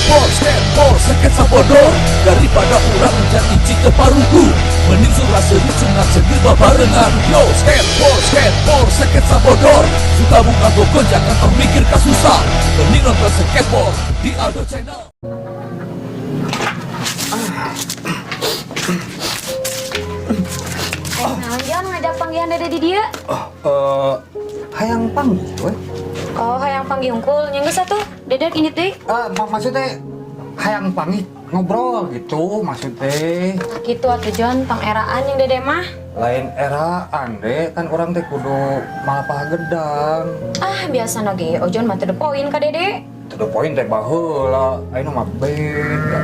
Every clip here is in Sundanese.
Skateboard, skateboard, seket sabodor. Daripada urang jadi cita parugu, mending surah seri cengat cengir babarengan. Yo, skateboard, skateboard, seket sabodor. Suka buka toko jangan tong mikir kasusah. Mending nonton skateboard di Aldo Channel. Naon Jon ngajak panggihan Dede di dieu? Eh, hayang panggih we. Oh, hayang panggih hungkul. Nya geus atuh. Dede indit deui. Eh, maksudnya hayang panggih ngobrol gitu maksudnya. Nah, kitu atuh Jon, tong eraan yang Dede mah. Lain eraan deh, kan orang teh kudu malapah gedang. Ah, biasa ge Ojon mah to the point ka Dede. To the point teh baheula, ayeuna mah beda.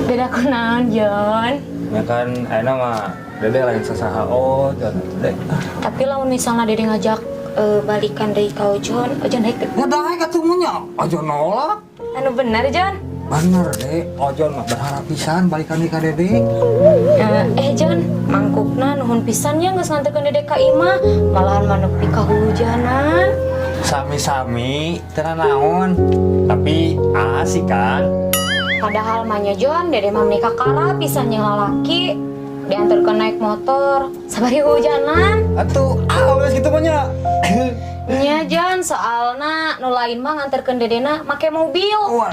Beda kunaon, Jon? Ya kan ayeuna mah Dede lain sasaha Ojon deh. Tapi lamun misalnya Dede ngajak balikan deui ka Ojon, Ojon daek teu? Ya daek atuh mah nya, Ojon nolak. Anu bener, Jon? Bener deh, Ojon mah berharap pisan balikan deui ka Dede. Jon, mangkukna nuhun pisan nya geus nganterkeun Dede ka imah, malahan mah nepi ka hujanan. Sami-sami, teu naon. Tapi asik kan? Padahal mah nya Jon, Dede mah menikah kakara pisan jeung lalaki. Diantarkeun naik motor, sabari hujanan. Atuh, alus gitu mah nya. Nya Jon, soalna nu lain mah nganterkeun dedena make mobil. Waduh.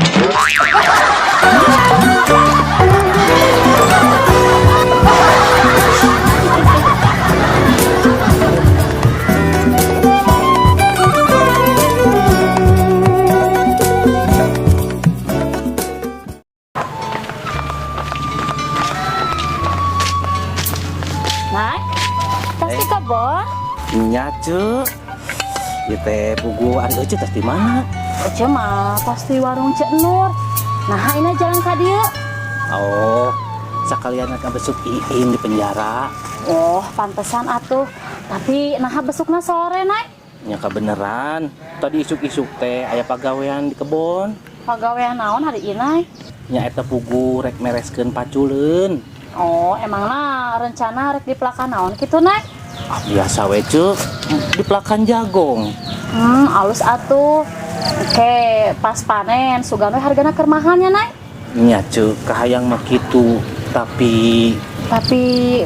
Nah, tas di kebon. Nya Ceu. Ieu teh pugu ari Ece tas di mana? Ece mah pasti warung Cek Nur. Nah, ini jalan ka dieu. Oh, sakalian akan besuk Iim di penjara. Oh, pantesan atuh. Tapi nah besukna sore, Nay. Nya kabeneran. Tadi isuk-isuk teh aya pagawean di kebon. Pagawean naon hari ini, Nay? Nya eta pugu rek mereskeun paculeun. Oh, emangna rencana rek dipelakan naon kitu, Nay? Ah, biasa we Ceu, dipelakan jagong. Alus atuh. Oke, pas panen sugan we hargana keur mahalnya, Nay. Nya Ceu, kahayang mah kitu, tapi Tapi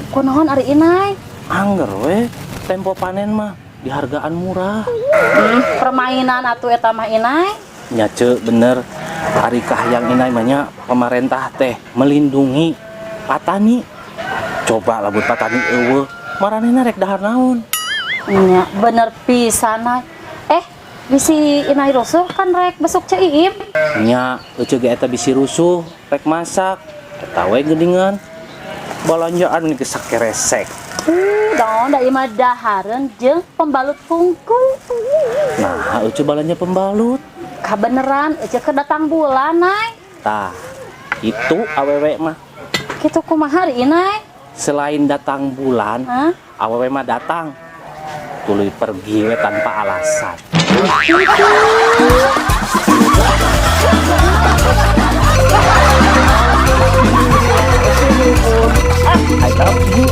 kunaon ari inai? Angger we tempo panen mah dihargaan murah. Permainan atuh eta mah inai. Nya Ceu, bener. Ari kahayang inai mah nya pemerintah teh melindungi petani. Coba lamun petani eueuh, maranehna rek dahar naon? Nya, bener pisan, Nay. Bisi inai rusuh kan rek besuk Ceu Iim. Nya, ece ge eta bisi rusuh, rek masak. Eta we geuningan. Balanjaan geus sakeresek. Daun da ieu mah dahareun jeung pembalut hungkul. Nah, ece balanja pembalut. Kabeneran ece keur datang bulan, Nay. Tah, itu awewe mah. Kitu kumaha ari inai? Selain datang bulan, Hah? awewe mah datang tuluy pergi we tanpa alasan. I love you.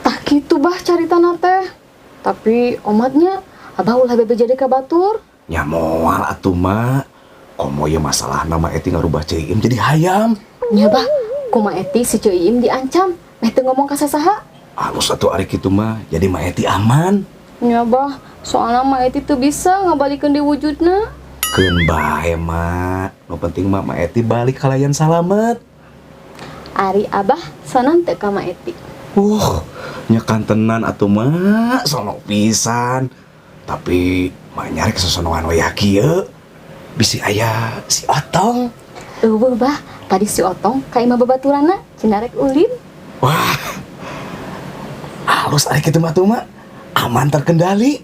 Tah kitu bah caritana teh. Tapi omatnya abah ulah bebe jadi ka batur. Nya moal atuh mak. Komo ieu masalah nama Eti ngarubah Ceu Iim jadi hayam. Nya bah, kumaha Eti si Ceu Iim diancam, meh teu ngomong ka sasaha. Alus atuh ari kitu mah, jadi Ma Eti aman. Nya bah, soalna Ma Eti teu bisa ngabalikeun deui wujudna. Keun bae mak, nu penting mah Ma Eti balik kalayan salamet. Ari abah sonon teu ka Ma Eti? Nya kantenan atuh mak, sono pisan. Tapi mak nyarek sosonoan we kieu. Bisi aya si Otong. Eueuh bah, tadi si Otong ka imah babaturanna cenah rek ulin. Wah. Halus ari kitu mah tuh mak. Aman terkendali.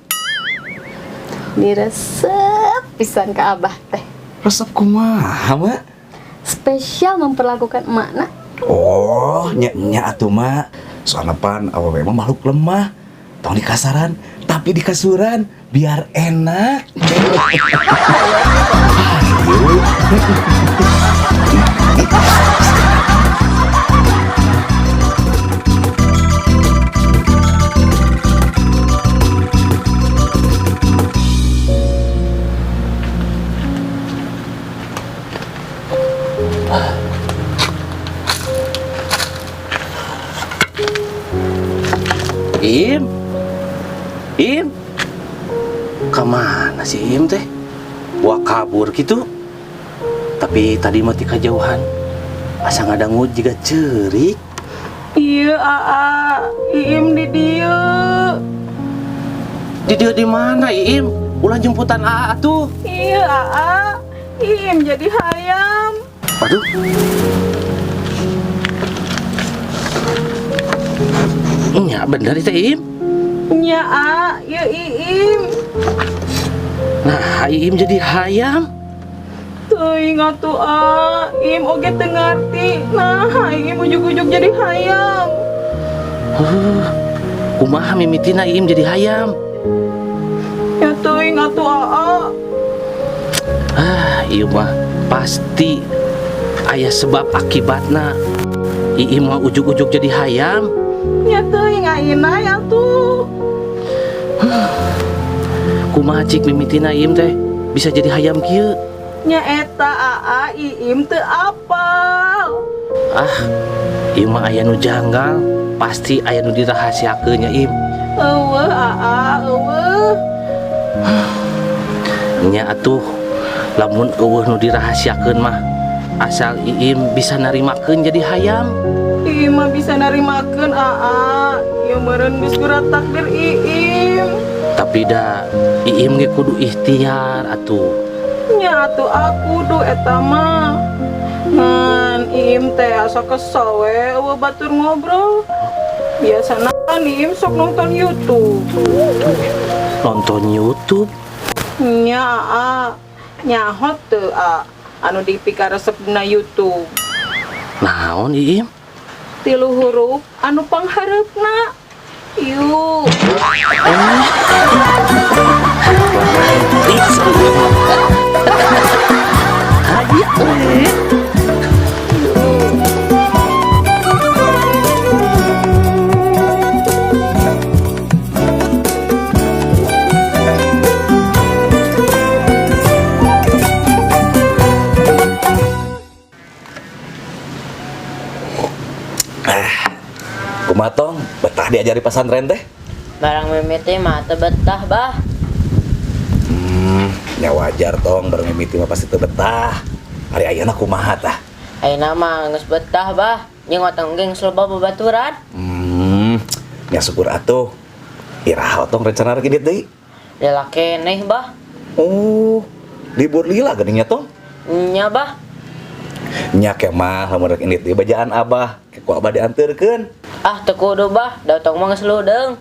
Diresep pisan ka abah teh. Resep kumaha mak? Spesial memperlakukan emakna. Oh, nya nya atuh mak. Soalna pan awewe mah makhluk lemah. Tong di kasaran, tapi di kasuran biar enak. Ayo. Im. Im. Kemana sih Im teh? Wah, kabur gitu. Tapi tadi mah ti kajauhan. Asa ngadangu jiga ceurik. Iya, Aa, Iim di dieu. Di dieu di mana, Iim? Ulah jemputan Aa tuh. Iya, Aa, Iim jadi hayam. Waduh. Nya bener itu, Iim. Nya, A, ya Iim. Nah, Iim jadi hayam. Teuing atuh, A, Iim oge teu ngarti. Nah, Iim ujug-ujug jadi hayam. Kumaha mimitina Iim jadi hayam? Ya teuing atuh, Aa. Ah, ieu mah pasti aya sebab akibatna. Iim mah ujug-ujug jadi hayam. Ya teuing ayeuna ya tuh. Kumaha cik mimitina Iim teh bisa jadi hayam kieu? Nya eta, Aa, Iim teu apal. Ah, ieu mah aya nu janggal, pasti aya nu dirahasiakeun nya, Im. Euweuh, Aa, euweuh. Nya atuh, lamun euweuh nu dirahasiakeun mah asal Iim bisa narimakeun jadi hayam. Iim mah bisa narimakeun, Aa. Ieu meureun geus surat takdir Iim. Tapi da Iim ge kudu ikhtiar atuh. Nya atuh aku kudu eta mah. Ngan Iim teh asa kesel we euweuh batur ngobrol. Biasana kan Iim sok nonton YouTube. Nonton YouTube? Nya, Aa, nyaho teu, A, anu dipikaresep dina YouTube? Naon, Iim? Tilu huruf anu panghareupna. Yuk. Hayu. Kumaha, Tong, betah diajari pesantren teh? Barang mimiti mah teu betah, Bah. Ya wajar, Tong, barang mimiti mah pasti teu betah. Ari ayeuna kumaha tah? Ayeuna mah geus betah, Bah. Jeung otong ge geus loba babaturan. Ya syukur atuh. Iraha, Otong, rencana rek indit deui? Lila keneh, Bah. Oh, libur lila geuning nya, Tong? Nya, Bah. Nya ke mah lamun rek indit deui bejaan Abah, ke ku Abah dianterkeun. Ah, teu kudu, Bah, da otong mah geus ludeung.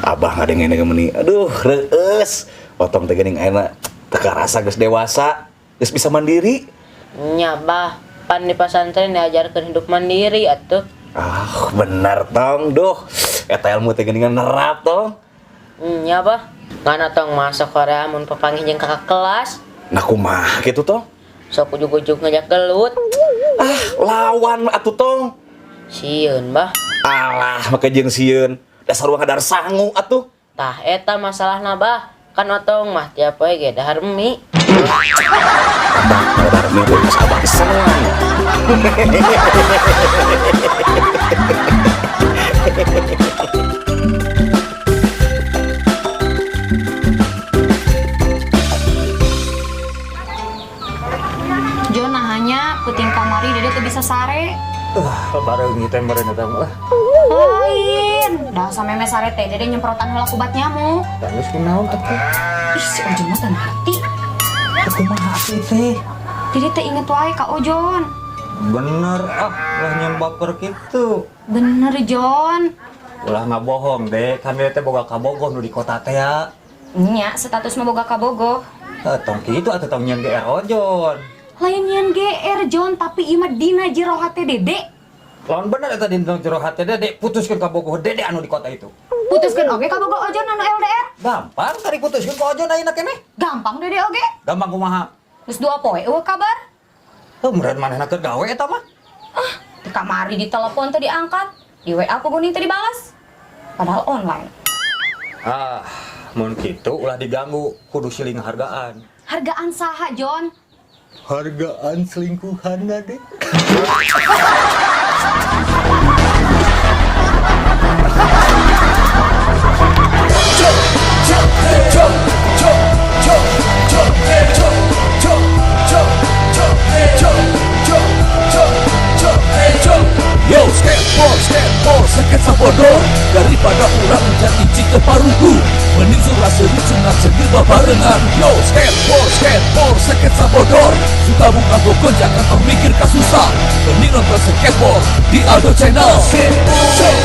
Abah ngadengin meni. Aduh, reueus. Otong teh geuning ayeuna teu karasa geus dewasa, geus bisa mandiri. Nya, Bah, pan di pesantren diajarkeun hidup mandiri atuh. Ah, bener, Tong. Duh, eta ilmu teh geuningan nerap, Tong. Nya, Bah. Ngan otong mah sok hoream mun papanggih jeung kakak kelas. Nah, kumaha kitu, Tong? Sok ujug-ujug ngajak gelut. Ah, lawan atuh, Tong. Sieun, Bah. Alah, make jeung sieun. Dasar urang ngadar sangu atuh. Tah eta masalahna, Bah. Kan otong mah tiap poe ge dahar mie. Abah, ngadar mie geus Abah kesenang. Jon, naha nya peuting kamari Dede teu bisa sare? Bareng teh meureun eta mah. Lain. Dah sampe sare teh Dede nyemprotan heula ku obat nyamuk. Geus kunaon atuh? Ih, si Ojon mah teu ngarti. Kumaha atuh teh? Dede teh inget wae ka Ojon. Bener ah, ulah nyen baper kitu. Bener, Jon. Ulah ngabohong deh, kan dia teh boga kabogoh nu di kota teh ya. Nya, status mah boga kabogoh. Eh, tong kitu atuh, tong nyen GR Ojon. Lain nyen GR, Jon, tapi ieu mah dina jero hate Dede. Lawan bener eta dina jero hate Dede, putuskeun kabogoh Dede anu di kota itu. Putuskeun oge kabogoh Ojon anu LDR. Gampang tadi putuskeun ka Ojon ayeuna keneh. Gampang Dede oge. Gampang kumaha? Geus 2 poe euweuh kabar. Heuh, meureun manehna keur gawe eta mah. Di kamari di telepon teu diangkat, di WA kuguning teu dibalas. Padahal online. Ah, mun kitu ulah diganggu, kudu siling hargaan. Hargaan saha, Jon? Hargaan selingkuhan, Dek. sketsa bodor. Daripada urang jadi cike parugu, mending sura seri cengar cengir babarengan. Yo, skateboard, skateboard, sketsa bodor. Suka buka gogon, jangan tong mikir kasusah. Mending nonton skateboard di Aldo Channel. Skateboard,